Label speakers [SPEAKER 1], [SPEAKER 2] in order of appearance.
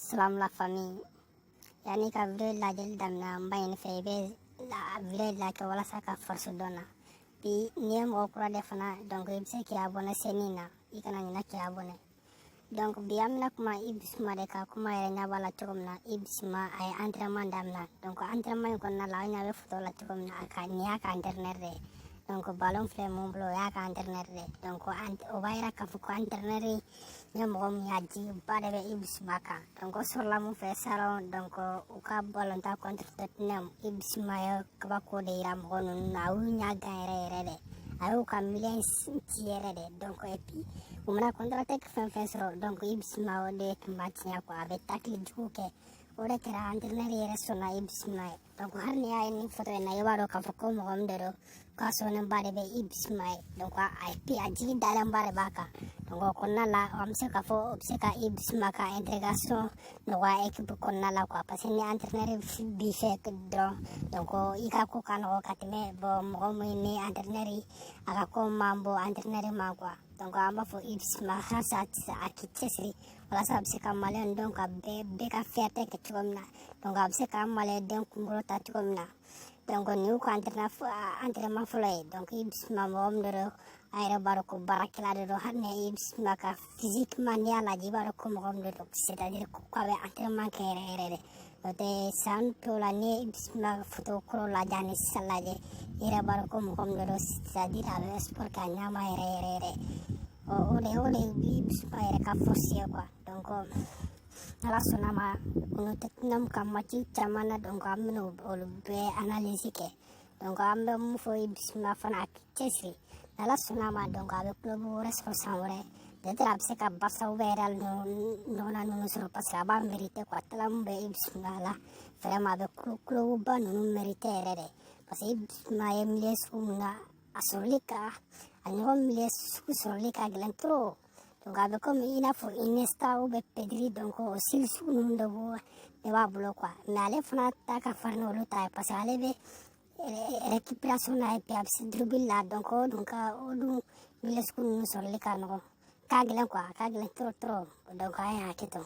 [SPEAKER 1] Salam la famille. Yani ka vidéo lajɛli daminɛ, an b'a ɲini fɛ i bɛ la vidéo like walasa ka force dɔn na. Bi n'i ye mɔgɔ kura de fana, donc i bɛ se k'i abonné chaîne na, i kana ɲinɛ k'i abonné. Donc bi an bɛna kuma Yves Bissouma de kan. Kuma yɛrɛ ɲɛ b'a la cogo min na, Yves Bissouma a ye entraînement daminɛ. Donc entraînement in kɔnɔna la, an ɲɛ bɛ photo la cogo min na, a ka nin y'a ka entraîneur de ye. Donc ballon filɛ mun bolo, o y'a ka entraîneur de ye. Donc o b'a yira k'a fɔ ko entraîneur ye mɔgɔ min ye, a jigiba de bɛ Yves Bissouma kan. Donc o sɔrɔla mun fɛ salon, donc u ka ballon ta contre Tottenham, Yves Bissouma ye kabako de yira mɔgɔ ninnu na. A y'u ɲɛ gan yɛrɛ yɛrɛ de, a y'u ka milieu ci yɛrɛ de. Donc et puis u mana contre-attaque fɛn fɛn sɔrɔ, donc Yves Bissouma o de tun b'a tiɲɛ quoi, a bɛ tacle jugu kɛ. O de kɛra entraîneur yɛrɛ sɔnna Yves Bissouma ye. Donc hali n'i y'a ye nin photo in na, i b'a dɔn k'a fɔ ko mɔgɔ min de don, k'a sɔnnenba de bɛ Yves Bissouma ye. Donc a puis a jigi dalenba de b'a kan. Donc o kɔnɔna la, an bɛ se k'a fɔ o bɛ se ka Yves Bissouma ka intégration nɔgɔya équipe kɔnɔna la quoi, parce que ni entraîneur b'i fɛ dɔrɔn, donc i ka ko ka nɔgɔ ka tɛmɛ bon mɔgɔ min ni entraîneur a ka ko man bon entraîneur ma quoi. Donc an b'a fɔ Yves Bissouma halisa a k'i cɛsiri walasa a bɛ se ka maliyɛn denw ka bɛɛ bɛɛ ka fierté kɛ cogo min na. Donc a bɛ se ka maliyɛn den kunkolo ta cogo min na. Donc nin y'u ka entraînement fɔlɔ ye. Donc Yves Bissouma mɔgɔ min de don, a yɛrɛ b'a dɔn ko baarakɛla de don. Hali ni Yves Bissouma ka physiquement, n'i y'a lajɛ, i b'a dɔn ko mɔgɔ min de don, c'est à dire k'a bɛ entraînement kɛ yɛrɛ yɛrɛ de. N'o tɛ san tɔw la, n'i ye Yves Bissouma photo kɔrɔ lajɛ ani sisan lajɛ, i yɛrɛ b'a dɔn ko mɔgɔ min de don, c'est à dire a bɛ sport kɛ a ɲɛma yɛrɛ yɛrɛ yɛrɛ. O de Yves Bissouma yɛrɛ ka force ye quoi. Donc ala sɔnna ma, u Tottenham ka match caman na, donc an bɛna olu bɛɛ analyse kɛ. Donc an bɛ mun fɔ Yves Bissouma fana, a k'i cɛsiri. Ala sɔnna ma, donc a bɛ club wɛrɛ sɔrɔ san wɛrɛ, peut-être a bɛ se ka Barça ou bien Real ɲɔgɔnna ninnu sɔrɔ, parce que a b'a mérité quoi. Talent min bɛ Yves Bissouma la, vraiment a bɛ club ba ninnu mérité yɛrɛ de, parce que Yves Bissouma ye milieu sugu min na, a sɔrɔli ka a ɲɔgɔn milieu sugu sɔrɔli ka gɛlɛn trop. Donc a bɛ komi i n'a fɔ Iniesta ou bien Pedri, donc o style sugu ninnu de b'o de b'a bolo quoi. Mais ale fana ta ka farin n'olu ta ye, parce que ale bɛ récupération na et puis a bɛ se dribble la. Donc o dun ka o dun milieu sugu ninnu sɔrɔli ka nɔgɔn, ka gɛlɛn quoi, ka gɛlɛn trop trop. Donc a ye hakɛ to.